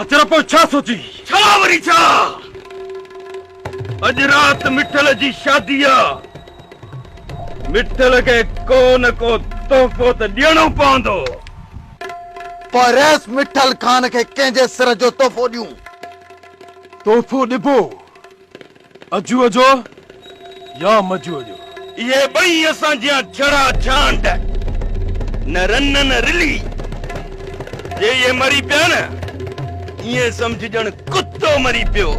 آچر پوء ڇا سوچي؟ ڇا وري ڇا؟ اڄ رات مٺل جي شادي آ. مٺل کي ڪو نه ڪو تحفو ته ڏيڻو پوندو. پوء رئيس مٺل خان کي ڪنهن جي سر جو تحفو ڏيون؟ تحفو ڏبو اجوء جو يا مجوء جو؟ اهي ٻئي اسان جيان ڇڙا ڇانڊ، نه رن نه رلي. جي اهي مري پيا نه، ائين سمجهه ڄڻ ڪتو مري پيو.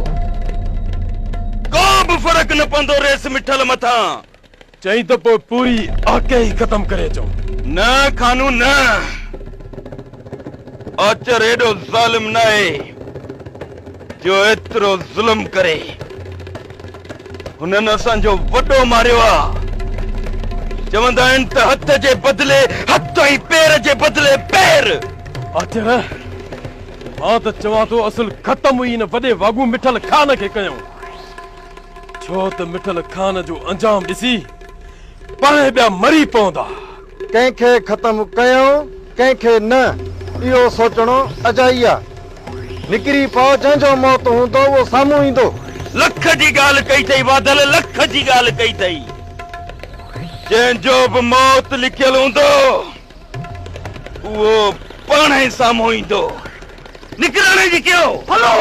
ڪو به فرق نه پوندو ريس مٺل مٿان. چئين ته پوء پوري آڪهه ئي ختم ڪري اچون. نه خانو نه. آچر ايڏو ظالم ناهي جو ايترو ظلم ڪري. هنن اسان جو وڏو ماريو آ. چوندا آهن ته هٿ جي بدلي هٿ ۽ پير جي بدلي پير. آچر، مان ته چوان ٿو اصل ختم ئي هن وڏي واڳون مٺل خان کي ڪيون. ڇو ته مٺل خان جو انجام ڏسي پاڻهي ٻيا مري پوندا. ڪنهن کي ختم ڪيون ڪنهن کي نه اهو سوچڻو اجائي آ. نڪري پئو جنهن جو موت هوندو اهو سامهون ايندو. لک جي ڳالهه ڪئي اٿئي واڌل لک جي ڳالهه ڪئي اٿئي. جنهن جو به موت لکيل هوندو اهو پاڻهي سامهون ايندو. نڪرڻ جي ڪيو. هلو.